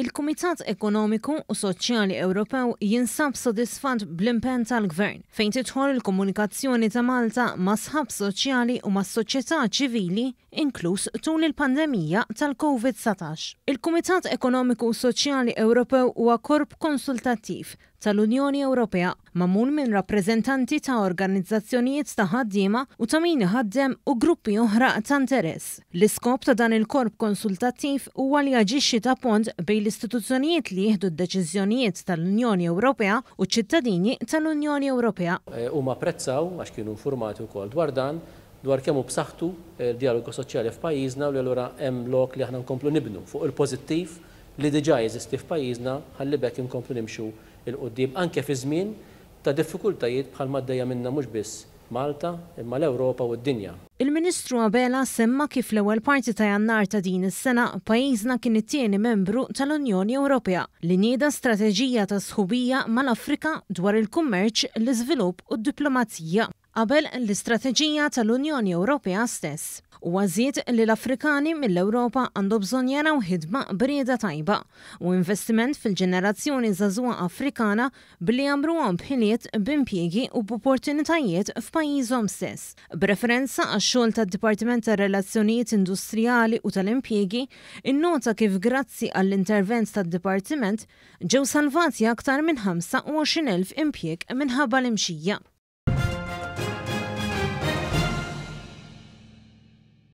Il-Kumitat Ekonomiku u Soċjali Ewropew jinsab sodisfatt bl-impenn tal-Gvern fejn tidħol il-komunikazzjoni ta' Malta mas-sħab soċjali u mas-soċjetà ċivili inkluż tul il-pandemija tal-Covid-19. Il-Kumitat Ekonomiku u Soċjali Ewropew huwa korp konsultattiv tal-Unjoni Ewropea, magħmul minn rappreżentanti ta' organizzazzjonijiet ta' ħaddiema u ta' min iħaddem u gruppi oħra ta' interess. L-iskop ta' dan il-korp konsultattiv huwa li jaġixxi ta' pont bejn l-istituzzjonijiet li jieħdu d-deċiżjonijiet tal-Unjoni Ewropea u ċ-ċittadini tal-Unjoni Ewropea. Huma apprezzaw, għax kienu infurmati wkoll dwar dan, dwar kemm hu b'saħħtu d-djalogu soċjali f'pajjiżna u li allura hemm lok li aħna nkomplu nibnu fuq il-pożittiv li diġà jeżisti f'pajjiżna ħalli b'hekk inkomplu nimxu 'l quddiem anke fi żmien ta' diffikultajiet bħalma għaddejja minnha mhux biss Malta imma l-Ewropa u d-dinja. Il-Ministru Abela semma kif fl-ewwel parti ta' Jannar ta' din is-sena pajjiżna kien it-tieni membru tal-Unjoni Ewropea li nieda strateġija ta' sħubija mal-Afrika dwar il-kummerċ, l-iżvilupp u d-diplomazija. Qabel l-istrateġija tal-Unjoni Ewropea stess. Huwa żied li l-Afrikani mill-Ewropa għandhom bżonn jaraw ħidma b'rieda tajba u investiment fil-ġenerazzjoni żagħżugħa Afrikana billi jgħammruhom b'ħiliet, b'impjiegi u b'opportunitajiet f'pajjiżhom stess. B'referenza għax-xogħol tad-Dipartiment tar-Relazzjonijiet Industrijali u tal-Impjiegi, innota kif grazzi għall-intervent tad-Dipartiment ġew salvati aktar minn 25,000 impjieg minħabba l-imxija.